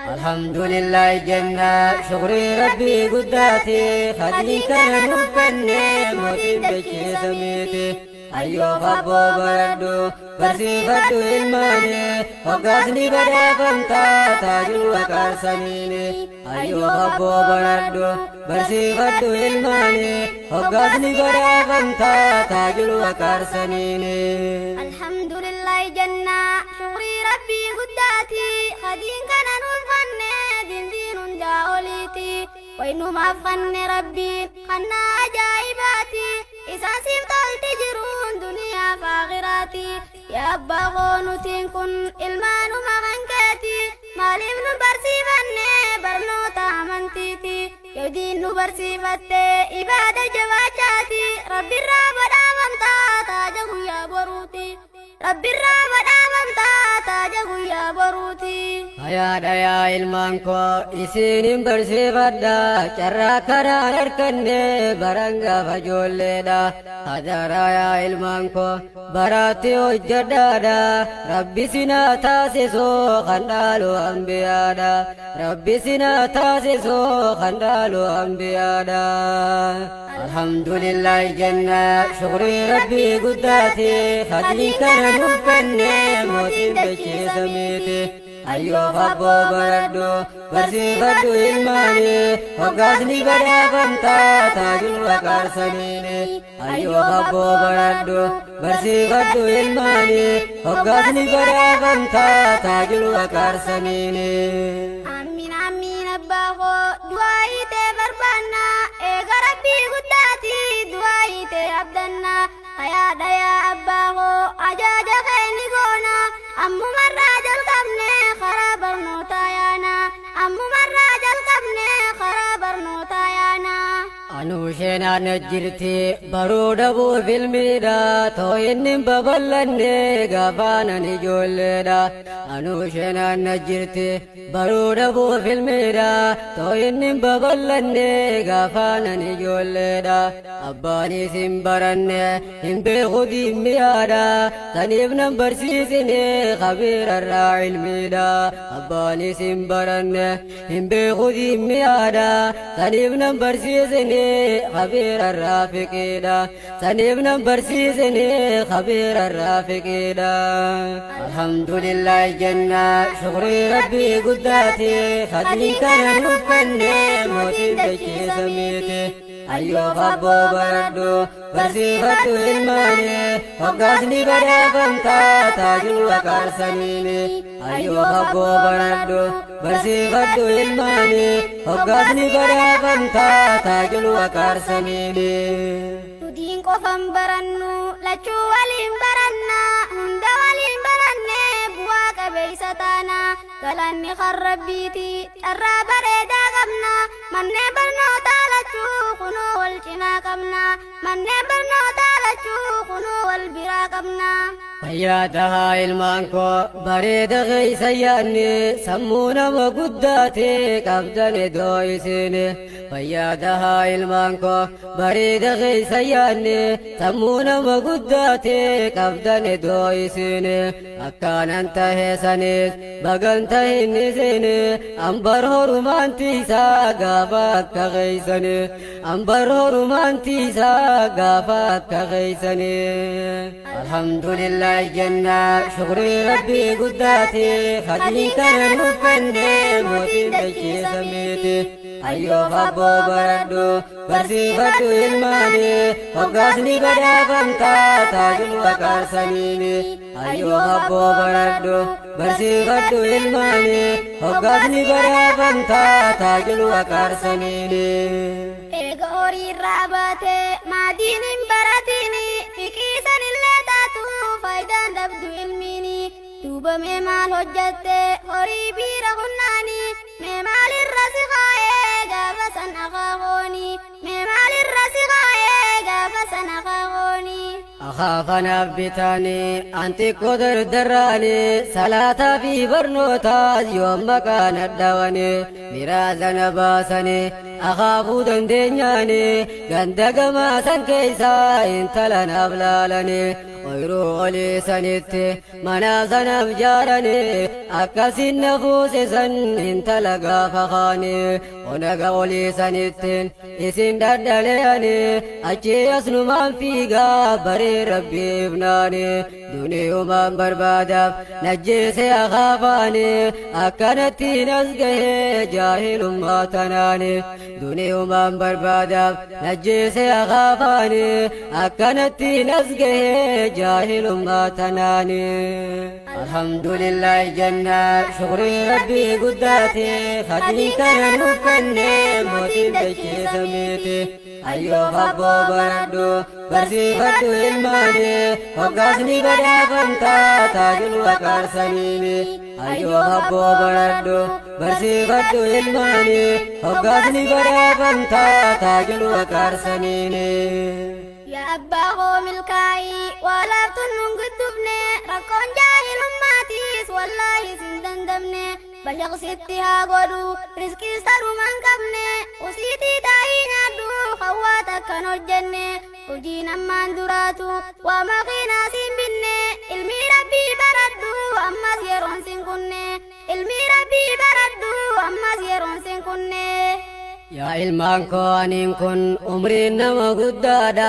Alhamdulillah jenna shukrii rabbii guddaati khadii kana nuuf kenne mootiin dachee samiiti. Ayyoof abboo baradhu barsiifadhu ilmaani hoggaasni badhaafamtaa taajul waqaarsaniini. Ayyoof abboo baradhu barsiifadhu ilmaani hoggaasni badhaafamtaa taajul waqaarsaniini. Alhamdulillah jenna shukrii rabbii guddaati khadiin kana nuuf kenne dindiin hundaa oliiti. Waynumaaf kanne rabbiin kannaa ajaa'ibaati isaan siif tolti jiruun duniyaa fi aakhiraati. Yaa abbaa koo nutiin kun ilmaanuma kan keeti maaliif nu barsiifanne barnoota amantiiti. Yoo diin nu barsiifatte ibaada jabaachaati rabbirraa badhaafamtaa taaja guyyaa boruuti. Rabbirraa badhaafamtaa taaja guyyaa boruuti. Hayaadha yaa ilmaan koo isinin barsiifadha carraa kanaan harkanne baran gaafa ijoolleedha. Hadaraa yaa ilmaan koo baraatti hojjedhaadha rabbi sinaa taasisuu kan dhaalu ambiyaadha. Rabbi sinaa taasisuu kan dhaalu ambiyaadha. Alhamdulillah jenna shukrii rabbii guddaati khadii kana nuuf kenne mootiin dachee samiiti. Ayyoof abboo baradhu barsiifadhu ilmaani hoggaasni badhaafamtaa taajul waqaarsaniini. Ayyoof abboo baradhu barsiifadhu ilmaani hoggaasni badhaafamtaa taajul waqaarsaniini. Amiin amiin abbaa koo du'aa tee barbaanna eega rabbii guddaati du'aa tee abdanna. Hayaadha yaa abbaa koo ajaaja kee ni goona ammumarraa jalqabne karaa barnootaa yaana ammumarraa jalqabne karaa barnootaa yaana. Anuu sheenaan jirti baruu dhabuu filmiidha too inni hin babal'anne gaafaanan ijoolleedha. Anuu sheenaan jirti baruu dhabuu filmiidha too inni hin babal'anne gaafaanan ijoolleedha. Abbaanis hin baranne hin beeku diimmiyaadha saniif nan barsiisine khabiirarraa ilmiidha. Abbaanis hin baranne hin beeku diimmiyaadha saniif nan barsiisine khabiirarraa fiqiidha. Saniif nan barsiisine khabiirarraa fiqiidha. Alhamdulillah jenna shukrii rabbii guddaati khadii kana nuuf kenne mootiin dachee samiiti. Ayyoof abboo baradhu barsiifadhu ilmaani hoggaasni badhaafamtaa taajul waqaarsaniini. Ayyoof abboo baradhu barsiifadhu ilmaani hoggaasni badhaafamtaa taajul waqaarsaniini. Dudiin qofan barannu lachuu waliin baranna hunda waliin baranne bu'aa qabeessa taana galanni kan rabbiiti carraa bareedaa qabna manneen barnootaa lachuu kunoo wal cinaa qabna manneen barnootaa lachuu kunoo wal biraa qabna. Fayyaa tahaa ilmaan koo bareeda keessa yaadne sammuu nama guddaate qabdan iddoo isiin. Fayyaa tahaa ilmaan koo bareeda keessa yaadne sammuu nama guddaate qabdan iddoo isiin. Akkaanan tahee sanis bagan tahin isin ambar horumaan tiisaa gaafa akka keeysani. Ambar horumaan tiisaa gaafa akka keeysani. Alhamdulillah jenna shukrii rabbii guddaati khadii kana nuuf kenne mootiin dachee samiiti. Ayyoof abboo baradhu barsiifadhu ilmaani hoggaasni badhaafamtaa taajul waqaarsaniini. Ayyoof abboo baradhu barsiifadhu ilmaani hoggaasni badhaafamtaa taajul waqaarsaniini. Eega horii irraa baate maatiin hin baratini fiqiisan illee taatu faayidaan dhabdu ilmiini. Duuba mee maal hojjatte horii biira hunnaani mee maalirra si kaa'ee gaafa san akaakooni mee maalirra si kaa'ee gaafa san akaakooni. Akaafanaaf bitaanii an xiqqoo dardarraanii salaataa fi barnootaas yoo maqaan addaawanii miraazana baasanii akaafuu dandeenyaanii ganda gamaa san keessaa intala naaf laalanii Ooyiruu olii sanitti mana sanaaf jaarani akkasin na fuusisan intala gaafa kaani onaga olii sanitti isin dhadhaleani achi asnumaan fiigaa baree rabbiif naani duniyumaan barbaadaaf najjeese akaafaani akkanatti nas gahee jaahilummaa tanaani duniyumaan barbaadaaf najjeese akaafaani akkanatti nas gahee jaahilummaa tanaani. Alhamdulillah janna shukrii rabbii guddaati khadii kana nuuf kenne mootiin dachee samiiti. Ayyoof abboo baradhu barsiifadhu ilmaani hoggaasni badhaafamtaa taajul waqaarsaniini. Ayyoof abboo baradhu barsiifadhu ilmaani hoggaasni badhaafamtaa taajul waqaarsaniini. Yaa abbaa koo milkaa'ii waa laaftuun nun guddufne rakkoon jaahilummaatiis wallaahi sin dandamne bashaqsitti haa godhu riskiis tarumaan qabne usiitii taa'ii nyaadhu hawwaa takkan hojjenne hojiin ammaan duraatu waa maqiinaa siin binne ilmii rabbii baradhu ammas yeroon sin kunne ilmii rabbii baradhu ammas yeroon sin kunne. Yaa ilmaan koo aniin kun umriin nama guddaadha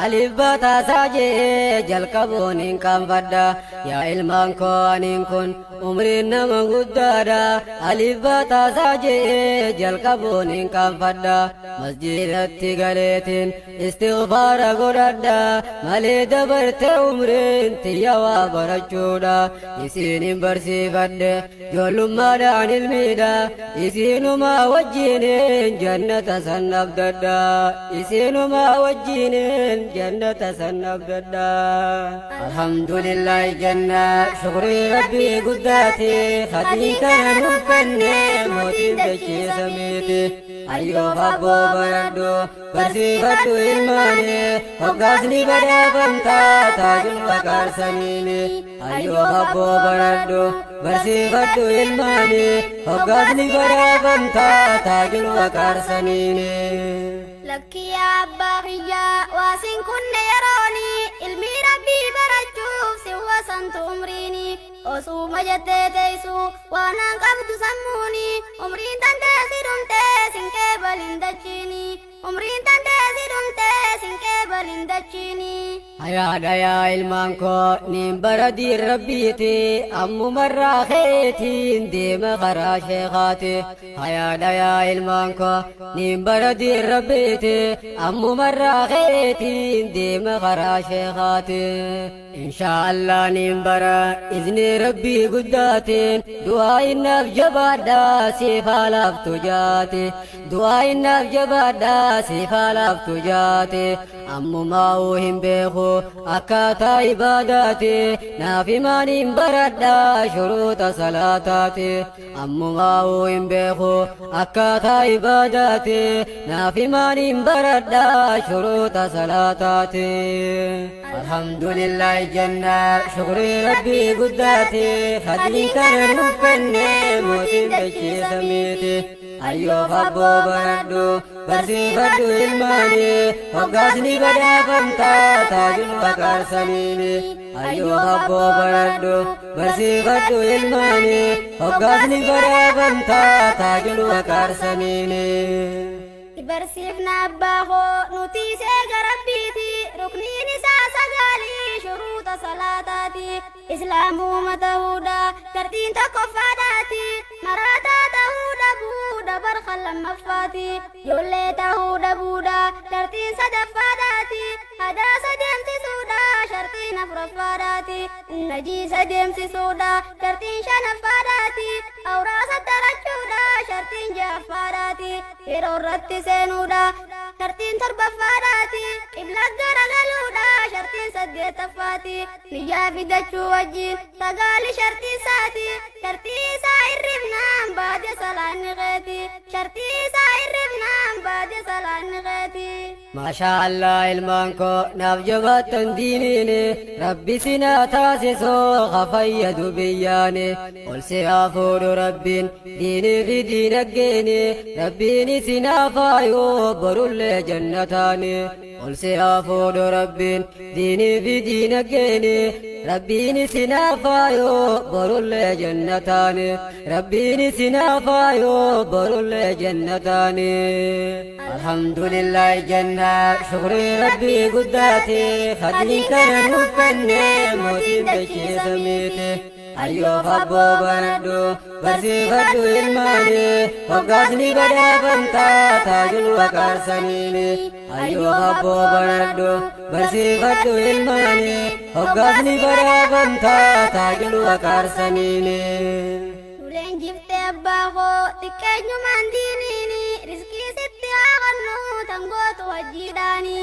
alif bataasaa jee jalqabuun hin qaanfadha. Yaa ilmaan koo aniin kun umriin nama guddaadha alif bataasaa jee jalqabuun hin qaanfadha. Masjidatti galeetiin istighfaara godhadha malee dabarte umriin tiyya waa barachuudha. Isiin hin barsiifadhe ijoollummaadhaan ilmiidha isiinumaa wajjiniin jannata san abdadha isiinumaa wajjiniin jannata san abdadha. Alhamdulillah janna shukrii rabbii guddaati khadii kana nuuf kenne mootiin dachee samiiti. Ayyoof abboo baradhu barsiifadhu ilmaani hoggaasni badhaafamtaa taajul waqaarsaniini. Ayyoof abboo baradhu barsiifadhu ilmaani hoggaasni badhaafamtaa taajul waqaarsaniini. Lakkii yaa abbaa kiyyaa waa sin kunne yerooni ilmii rabbii barachuuf si wasantu umriini osuma jettee teessu waan an qabdu sammuuni umriin tantee si dhumtee sin qeebalin dachiini umriin tantee si dhumtee sin qeebalin dachiini. Hayaadha yaa ilmaan koo niin bara diin rabbiiti ammumarraa keetiin deema karaa sheekaati. Hayaadha yaa ilmaan koo niin bara diin rabbiiti ammumarraa keetiin deema karaa sheekaati. Inshaa Allah niin bara izni rabbii guddaatiin du'aa innaaf jabaadhaa siif haa laaftu jaati. Du'aa innaaf jabaadhaa siif haa laaftu jaati. Ammumaa'uu hin beeku akkaataa ibaadaati naaf himaaniin baradhaa shuruuta salaataati. Ammumaa'uu hin beeku akkaataa ibaadaati naaf himaaniin baradhaa shuruuta salaataati. Alhamdulillah janna shukrii rabbii guddaati khadii kana nuuf kenne mootiin dachee samiiti. Ayyoof abboo baradhu barsiifadhu ilmaani hoggaasni badhaafamtaa taajul waqaarsaniini. Ayyoof abboo baradhu barsiifadhu ilmaani hoggaasni badhaafamtaa taajul waqaarsaniini. Barsiifna abbaa koo nuti seega rabbiiti rukniin isaa sagalii shuruuta salaataati islaamuma ta'uudha tartiin tokkoffaadhaati maraataa ta'uu dhabuudha barqa lammaffaati ijoollee ta'uu dhabuudha tartiin sadaffaadhaati hadaasa deemsisuudha shartiin afuraffaadhaati najiisa deemsisuudha shartiin shanaffaadhaati awraasa tarachuudha shartiin ja'affaadhaati yeroo irratti seenuudha shartiin torbaffaadhaati qibla garagaluudha shartiin saddeettaffaati niyyaa fidachuu wajjin sagaali shartii isaati shartii isaa hirribnaan baade salaanni qeeti shartii isaa hirribnaan baade salaanni qeeti. Maashaa Allah ilmaan koo naaf jabaattan diiniini rabbi sinaa taasisoo ka fayyadu biyyaani. Ol si haa fuudhu Rabbiin diinii fi diinaggeeni, Rabbiin isin haa faayuu borullee jannataani. Ol si haa fuudhu Rabbiin diinii fi diinaggeeni, Rabbiin isin haa faayuu borullee jannataani. Rabbiin isin haa faayuu borullee jannataani. Alhamdulillah jannaa shukrii Rabbii guddaati, khadiin kana nuuf kenne mootiin dachee samiiti. Ayyoof abboo baradhu barsiifadhu ilmaani, hoggaasni badhaafamtaa taajul waqaarsaniini. Ayyoof abboo baradhu barsiifadhu ilmaani, hoggaasni badhaafamtaa taajul waqaarsaniini. Leenjiftee abbaa koo xiqqeenyumaan diiniini, riskii sitti haa kennu tan gootu hojiidhaani,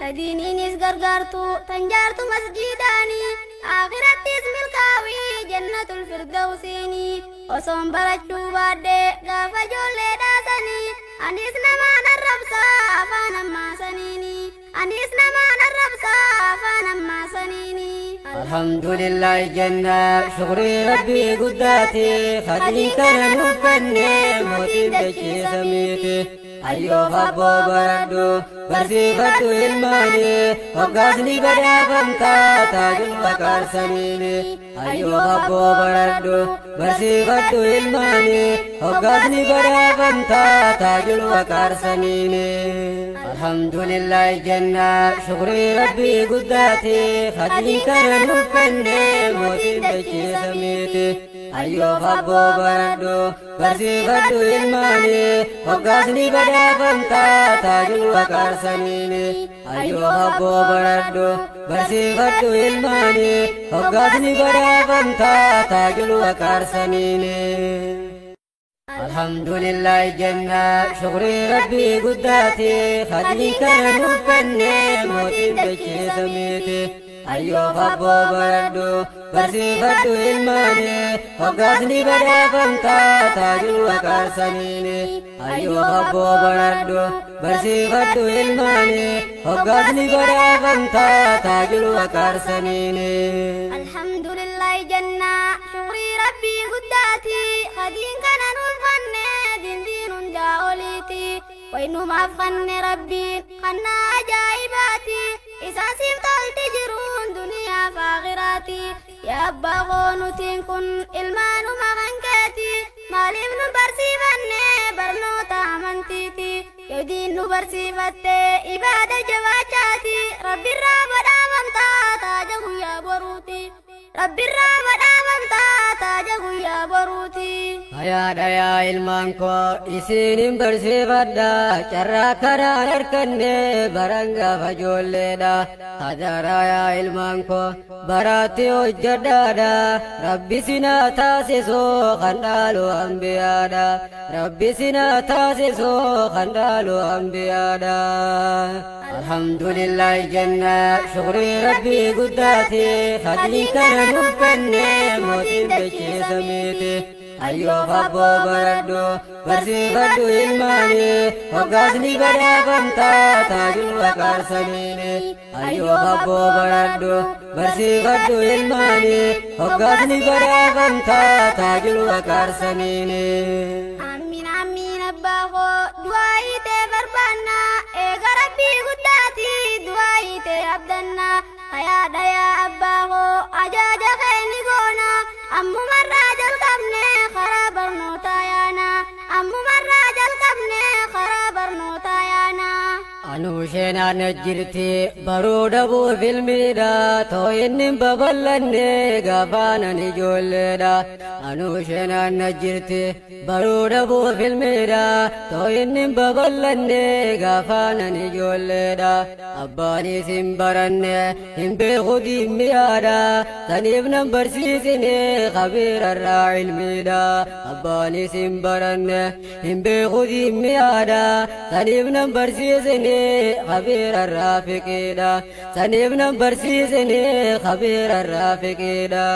ta diiniinis gargaartu tan jaartu masjiidaani, akhirattis milkaawii jannatul firdawsiini. Osoon barachuu baadhee gaafa ijoollee dhaasanii, anis namaan arrabsaa afaan ammaasaniini, anis namaan arrabsaa afaan ammaasaniini. Alhamdulillah jannaa shukrii Rabbii guddaati, khadiin kana nuuf kenne mootiin dachee samiiti. Ayyoof abboo baradhu barsiifadhu ilmaani, hoggaasni badhaafamtaa taajul waqaarsaniini. Ayyoof abboo baradhu barsiifadhu ilmaani, hoggaasni badhaafamtaa taajul waqaarsaniini. Alhamdulillah jannaa shukrii Rabbii guddaati, khadiin kana nuuf kenne mootiin dachee samiiti. Ayyoof abboo baradhu barsiifadhu ilmaani, hoggaasni badhaafamtaa taajul waqaarsaniini. Ayyoof abboo baradhu barsiifadhu ilmaani, hoggaasni badhaafamtaa taajul waqaarsaniini. Alhamdulillah jannaa shukrii Rabbii guddaati, khadiin kana nuuf kenne mootiin dachee samiiti. Ayyoof abboo baradhu barsiifadhu ilmaani, hoggaasni badhaafamtaa taajul waqaarsaniini. Ayyoof abboo baradhu barsiifadhu ilmaani, hoggaasni badhaafamtaa taajul waqaarsaniini. Alhamdulillah jannaa shukrii Rabbii guddaati, khadiin kana nuuf kenne dindiin hundaa oliiti. Waynumaaf kenne Rabbiin kannaa ajaa'ibaati, isaan siif tolti jiruun duniyaa fi aakhiraati. Yaa abbaa koo nutiin kun ilmaanuma kan keeti, maaliif nu barsiifanne barnoota amantiiti? Yoo diin nu barsiifatte ibaada jabaachaati, Rabbirraa badhaafamtaa taaja guyyaa boruuti. Rabbirraa badhaafamtaa taaja guyyaa boruuti. Hayaadha yaa ilmaan koo isinin barsiifadha, carraa kanaan harkanne baran gaafa ijoolleedha. Hadaraa yaa ilmaan koo baraatti hojjedhaadha, Rabbi sinaa taasisuu kan dhaalu ambiyaadha. Rabbi sinaa taasisuu kan dhaalu ambiyaadha. Alhamdulillah jannaa shukrii Rabbii guddaati, khadiin kana nuuf kenne mootiin dachee samiiti. Ayyoof abboo baradhu barsiifadhu ilmaani, hoggaasni badhaafamtaa taajul waqaarsaniini. Ayyoof abboo baradhu barsiifadhu ilmaani, hoggaasni badhaafamtaa taajul waqaarsaniini. Amiin amiin abbaa koo du'aayii tee barbaanna, eega Rabbii guddaati du'aayii tee abdanna. Hayaadha yaa abbaa koo ajaaja kee ni goona, ammumarraa jalqabne karaa barnootaa yaana, ammumarraa jalqabne karaa barnootaa yaana. Anuu isheenaan jirti baruu dhabuu filmiidha, too inni hin babal'anne gaafaanan ijoolleedha. Anuu isheenaan jirti baruu dhabuu filmiidha, too inni hin babal'anne gaafaanan ijoolleedha. Abbaanis hin baranne hin beeku diimmiyaadha, saniif nan barsiisine khabiirarraa ilmiidha. Abbaanis hin baranne hin beeku diimmiyaadha, saniif nan barsiisine khabiirarraa fiqiidha. Saniif nan barsiisine khabiirarraa fiqiidha.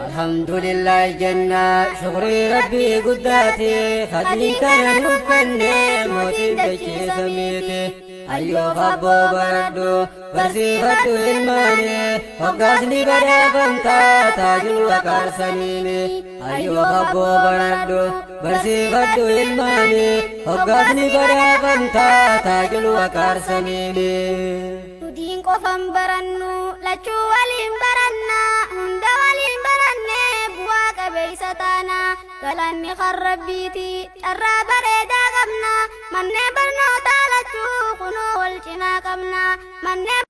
Alhamdulillah jannaa shukrii Rabbii guddaati, khadiin kana nuuf kenne mootiin dachee samiiti. Ayyoof abboo baradhu Barsiifadhu ilmaani hoggaasni badhaafamtaa taajul waqaarsaniini. Hayyuu abboo baradhu barsiifadhu ilmaani hoggaasni badhaafamtaa taajul waqaarsaniini. Nutiin qofan barannu lachuu waliin baranna hunda waliin barannee bu'aa qabeessa taana galanni kan rabbiiti carraa bareedaa qabna manneen barnootaa lachuu kunoo wal cinaa qabna manneen.